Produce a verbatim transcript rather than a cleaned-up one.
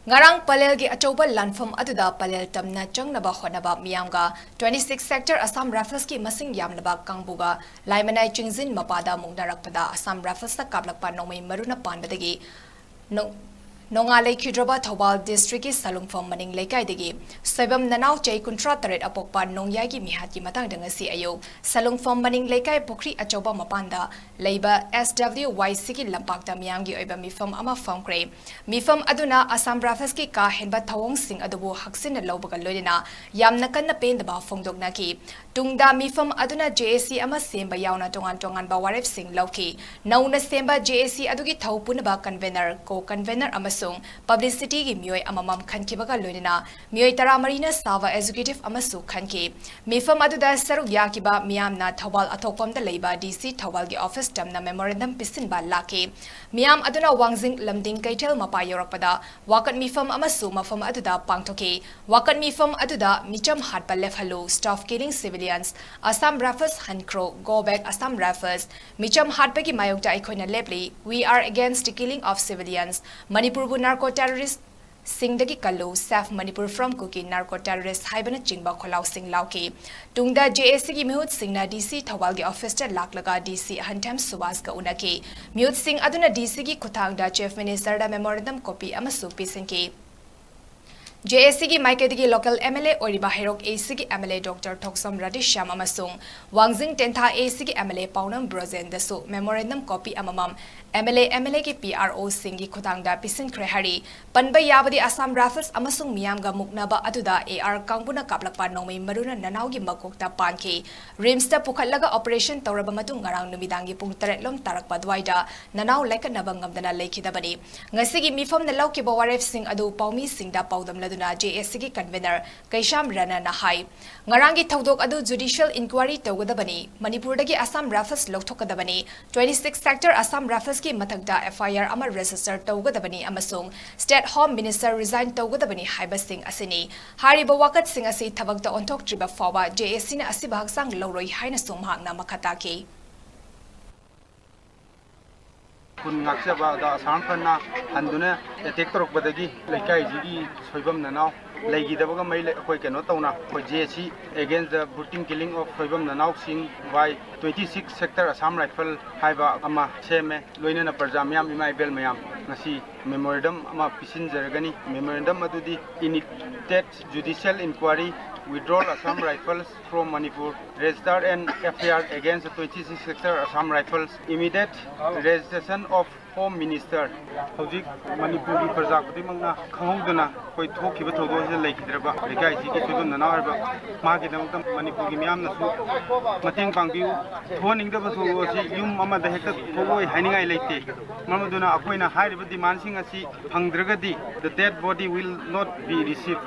ꯉꯔꯥꯡ ꯄꯂꯦꯜꯒꯤ ꯑꯆꯧꯕ ꯂꯥꯟꯐꯝ ꯑꯗꯨꯗ ꯄꯂꯦꯜ ꯇꯝꯅ ꯆꯪꯅꯕ ꯍꯣꯠꯅꯕ ꯃꯤꯌꯥꯝꯒ twenty six Sector Assam Riflesꯀꯤ ꯃꯁꯤꯡ ꯌꯥꯝꯂꯕ ꯀꯥꯡꯕꯨꯒ ꯂꯥꯏꯃꯅꯥꯏ ꯆꯤꯡꯖꯤꯟ ꯃꯄꯥꯗ ꯃꯨꯛꯅꯔꯛꯄꯗ Assam Riflesꯅ ꯀꯥꯞꯂꯛꯄ ꯅꯣꯡꯃꯩ ꯃꯔꯨꯅ ꯄꯥꯟꯕꯗꯒꯤ ꯅꯣ-, ꯅꯣꯡꯉꯥ ꯂꯩꯈꯤꯗ꯭ꯔꯕ ꯊꯧꯕꯥꯜ districtꯀꯤ ꯁꯂꯨꯡꯐꯝ ꯃꯅꯤꯡ ꯂꯩꯀꯥꯏꯗꯒꯤ ꯁꯣꯏꯕꯝ ꯅꯅꯥꯎ ꯆꯍꯤ ꯀꯨꯟꯊ꯭ꯔꯥ ꯇꯔꯦꯠ ꯑꯄꯣꯛꯄ ꯅꯣꯡꯌꯥꯏꯒꯤ ꯃꯤꯍꯥꯠꯀꯤ ꯃꯇꯥꯡꯗ ꯉꯁꯤ ꯑꯌꯨꯛ ꯁꯂꯨꯡꯐꯝ ꯃꯅꯤꯡ ꯂꯩꯀꯥꯏ ꯄꯨꯈ꯭ꯔꯤ ꯑꯆꯧꯕ ꯃꯄꯥꯟꯗ ꯂꯩꯕ S W Y Cꯒꯤ ꯂꯝꯄꯥꯛꯇ ꯃꯤꯌꯥꯝꯒꯤ ꯑꯣꯏꯕ ꯃꯤꯐꯝ ꯑꯃ ꯐꯝꯈ꯭ꯔꯦ꯫ ꯃꯤꯐꯝ ꯑꯗꯨꯅ Assam Riflesꯀꯤ ꯀꯥ ꯍꯦꯟꯕ ꯊꯧꯑꯣꯡꯁꯤꯡ ꯑꯗꯨꯕꯨ ꯍꯛꯆꯤꯟꯅ ꯂꯧꯕꯒ ꯂꯣꯏꯅꯅ ꯌꯥꯝꯅ ꯀꯟꯅ ꯄꯦꯟꯗꯕ ꯐꯣꯡꯗꯣꯛꯅꯈꯤ꯫ ꯇꯨꯡꯗ ꯃꯤꯐꯝ ꯑꯗꯨꯅ J A C ꯑꯃ ꯁꯦꯝꯕ ꯌꯥꯎꯅ ꯇꯣꯉꯥꯟ ꯇꯣꯉꯥꯟꯕ ꯋꯥꯔꯦꯞꯁꯤꯡ ꯂꯧꯈꯤ꯫ ꯅꯧꯅ ꯁꯦꯝꯕ J A C ꯑꯗꯨꯒꯤ ꯊꯧ ꯄꯨꯅꯕ convener, co-convener ꯑꯃꯁꯨꯡ publicityꯒꯤ ꯃꯤꯑꯣꯏ ꯑꯃꯃꯝ ꯈꯟꯈꯤꯕꯒ ꯂꯣꯏꯅꯅ ꯃꯤꯑꯣꯏ ꯇꯔꯥꯃꯔꯤꯅ ꯁꯥꯕ executive ꯑꯃꯁꯨ ꯈꯟꯈꯤ꯫ ꯃꯤꯐꯝ ꯑꯗꯨꯗ ꯁꯔꯨꯛ ꯌꯥꯈꯤꯕ ꯃꯤꯌꯥꯝꯅ ꯊꯧꯕꯥꯜ ꯑꯊꯣꯛꯄꯝꯗ ꯂꯩꯕ D C ꯊꯧꯕꯥꯜꯒꯤ office ꯇꯝꯅ memorandum ꯄꯤꯁꯤꯟꯕ ꯂꯥꯛꯈꯤ꯫ ꯃꯤꯌꯥꯝ ꯑꯗꯨꯅ ꯋꯥꯡꯖꯤꯡ ꯂꯝꯗꯤꯡ ꯀꯩꯊꯦꯜ ꯃꯄꯥ ꯌꯧꯔꯛꯄꯗ ꯋꯥꯀꯠ ꯃꯤꯐꯝ ꯑꯃꯁꯨ ꯃꯐꯝ ꯑꯗꯨꯗ ꯄꯥꯡꯊꯣꯛꯈꯤ꯫ ꯋꯥꯀꯠ ꯃꯤꯐꯝ ꯑꯗꯨꯗ "ꯃꯤꯆꯝ ꯍꯥꯠꯄ ꯂꯦꯞꯍꯜꯂꯨ, Stop Killing Civilians, Assam Rifles ꯍꯟꯈ꯭ꯔꯣ, Go Back Assam Rifles", ꯃꯤꯆꯝ ꯍꯥꯠꯄꯒꯤ ꯃꯥꯌꯣꯛꯇ ꯑꯩꯈꯣꯏꯅ ꯂꯦꯞꯂꯤ, "We are against the killing of civilians", "ꯃꯅꯤꯄꯨꯔꯕꯨ narco terrorist ꯁꯤꯡꯗꯒꯤ ꯀꯜꯂꯨ", "Save Manipur from Kuki narco terrorist" ꯍꯥꯏꯕꯅꯆꯤꯡꯕ ꯈꯣꯜꯂꯥꯎꯁꯤꯡ ꯂꯥꯎꯈꯤ꯫ ꯇꯨꯡꯗ J A Cꯒꯤ ꯃꯤꯍꯨꯠꯁꯤꯡꯅ D C ꯊꯧꯕꯥꯜꯒꯤ officeꯇ ꯂꯥꯛꯂꯒ D C ꯑꯍꯟꯊꯦꯝ ꯁꯨꯕꯥꯁꯀ ꯎꯅꯈꯤ꯫ ꯃꯤꯍꯨꯠꯁꯤꯡ ꯑꯗꯨꯅ D Cꯒꯤ ꯈꯨꯠꯊꯥꯡꯗ Chief Ministerꯗ memorandum copy ꯑꯃꯁꯨ ꯄꯤꯁꯤꯟꯈꯤ꯫ J A Cꯒꯤ ꯃꯥꯏꯀꯩꯗꯒꯤ local M L A ꯑꯣꯏꯔꯤꯕ ꯍꯩꯔꯣꯛ A Cꯒꯤ M L A Doctor ꯊꯣꯛꯆꯝ Radheshyam ꯑꯃꯁꯨꯡ ꯋꯥꯡꯖꯤꯡ ꯇꯦꯟꯊꯥ A Cꯒꯤ M L A ꯄꯥꯎꯅꯝ ꯕ꯭ꯔꯣꯖꯦꯟꯗꯁꯨ memorandum copy ꯑꯃꯃꯝ M L A, M L Aꯒꯤ P R Oꯁꯤꯡꯒꯤ ꯈꯨꯠꯊꯥꯡꯗ ꯄꯤꯁꯤꯟꯈ꯭ꯔꯦ ꯍꯥꯏꯔꯤ꯫ ꯄꯟꯕ ꯌꯥꯕꯗꯤ Assam Rifles ꯑꯃꯁꯨꯡ ꯃꯤꯌꯥꯝꯒ ꯃꯨꯛꯅꯕ ꯑꯗꯨꯗ A R ꯀꯥꯡꯕꯨꯅ ꯀꯥꯞꯂꯛꯄ ꯅꯣꯡꯃꯩ ꯃꯔꯨꯅ ꯅꯅꯥꯎꯒꯤ ꯃꯀꯣꯛꯇ ꯄꯥꯟꯈꯤ꯫ RIMSꯇ ꯄꯨꯈꯠꯂꯒ operation ꯇꯧꯔꯕ ꯃꯇꯨꯡ ꯉꯔꯥꯡ ꯅꯨꯃꯤꯗꯥꯡꯒꯤ ꯄꯨꯡ ꯇꯔꯦꯠ ꯂꯣꯝ ꯇꯥꯔꯛꯄ ꯑꯗꯨꯋꯥꯏꯗ ꯅꯅꯥꯎ ꯂꯥꯏꯀꯠꯅꯕ ꯉꯝꯗꯅ ꯂꯩꯈꯤꯗꯕꯅꯤ꯫ ꯉꯁꯤꯒꯤ ꯃꯤꯐꯝꯅ ꯂꯧꯈꯤꯕ ꯋꯥꯔꯦꯞꯁꯤꯡ ꯑꯗꯨ ꯄꯥꯎꯃꯤꯁꯤꯡꯗ ꯄꯥꯎꯗꯝꯂꯗꯨꯅ J A Cꯒꯤ convener ꯀꯩꯁꯥꯝ ꯔꯅꯅ ꯍꯥꯏ, ꯉꯔꯥꯡꯒꯤ ꯊꯧꯗꯣꯛ ꯑꯗꯨ judicial inquiry ꯇꯧꯒꯗꯕꯅꯤ, ꯃꯅꯤꯄꯨꯔꯗꯒꯤ Assam Rifles ꯂꯧꯊꯣꯛꯀꯗꯕꯅꯤ, twenty six Sector Assam Riflesꯀꯤ ꯃꯊꯛꯇ F I R ꯑꯃ register ꯇꯧꯒꯗꯕꯅꯤ ꯑꯃꯁꯨꯡ State Home Minister resign ꯇꯧꯒꯗꯕꯅꯤ ꯍꯥꯏꯕꯁꯤꯡ ꯑꯁꯤꯅꯤ꯫ ꯍꯥꯏꯔꯤꯕ ꯋꯥꯀꯠꯁꯤꯡ ꯑꯁꯤ ꯊꯕꯛꯇ ꯑꯣꯟꯊꯣꯛꯇ꯭ꯔꯤꯕ ꯐꯥꯎꯕ J A Cꯅ ꯑꯁꯤꯕ ꯍꯛꯆꯥꯡ ꯂꯧꯔꯣꯏ ꯍꯥꯏꯅꯁꯨ ꯃꯍꯥꯛꯅ ꯃꯈꯥ ꯇꯥꯈꯤ꯫ ꯈꯨꯟ ꯉꯥꯛꯆꯕ ꯑꯗ ꯑꯁꯥꯝ ꯐꯟꯅ ꯍꯟꯗꯨꯅ ꯑꯦꯇꯦꯛ ꯇꯧꯔꯛꯄꯗꯒꯤ ꯂꯩꯀꯥꯏꯁꯤꯒꯤ ꯁꯣꯏꯕꯝ ꯅꯅꯥꯎ ꯂꯩꯈꯤꯗꯕꯒ ꯃꯩ ꯂꯩ-, ꯑꯩꯈꯣꯏ ꯀꯩꯅꯣ ꯇꯧꯅ, ꯑꯩꯈꯣꯏ ꯖꯦ ꯁꯤ against the brutal killing of Soibam ꯅꯅꯥꯎꯁꯤꯡ by twenty six Sector Assam Rifle ꯍꯥꯏꯕ ꯑꯃ ꯁꯦꯝꯃꯦ꯫ ꯂꯣꯏꯅꯅ ꯄ꯭ꯔꯖꯥ ꯃꯌꯥꯝ, ꯏꯃꯥ ꯏꯕꯦꯜ ꯃꯌꯥꯝ, ꯉꯁꯤ memorandum ꯑꯃ ꯄꯤꯁꯤꯟꯖꯔꯒꯅꯤ꯫ Memorandum ꯑꯗꯨꯗꯤ: Initiate judicial inquiry, withdrawal Assam Rifles from Manipur, register an F I R against twenty six Sector Assam Rifles, immediate registration of Home Minister꯫ ꯍꯧꯖꯤꯛ ꯃꯅꯤꯄꯨꯔꯒꯤ ꯄ꯭ꯔꯖꯥ ꯈꯨꯗꯤꯡꯃꯛꯅ ꯈꯪꯍꯧꯗꯅ ꯑꯩꯈꯣꯏ ꯊꯣꯛꯈꯤꯕ ꯊꯧꯗꯣꯛ ꯑꯁꯤꯗ ꯂꯩꯈꯤꯗ꯭ꯔꯕ ꯂꯩꯀꯥꯏꯁꯤꯒꯤ ꯁꯣꯏꯕꯝ ꯅꯅꯥꯎ ꯑꯣꯏꯔꯕ ꯃꯥꯒꯤꯗꯃꯛꯇ ꯃꯅꯤꯄꯨꯔꯒꯤ ꯃꯤꯌꯥꯝꯅꯁꯨ ꯃꯇꯦꯡ ꯄꯥꯡꯕꯤꯌꯨ꯫ ꯊꯣꯛꯍꯟꯅꯤꯡꯗꯕ ꯊꯧꯗꯣꯛ ꯑꯁꯤ ꯌꯨꯝ ꯑꯃꯗ ꯍꯦꯛꯇ ꯊꯣꯛꯂꯣꯏ ꯍꯥꯏꯅꯤꯡꯉꯥꯏ ꯂꯩꯇꯦ꯫ ꯃꯔꯝ ꯑꯗꯨꯅ ꯑꯩꯈꯣꯏꯅ ꯍꯥꯏꯔꯤꯕ demandꯁꯤꯡ ꯑꯁꯤ ꯐꯪꯗ꯭ꯔꯒꯗꯤ the dead body will not be received꯫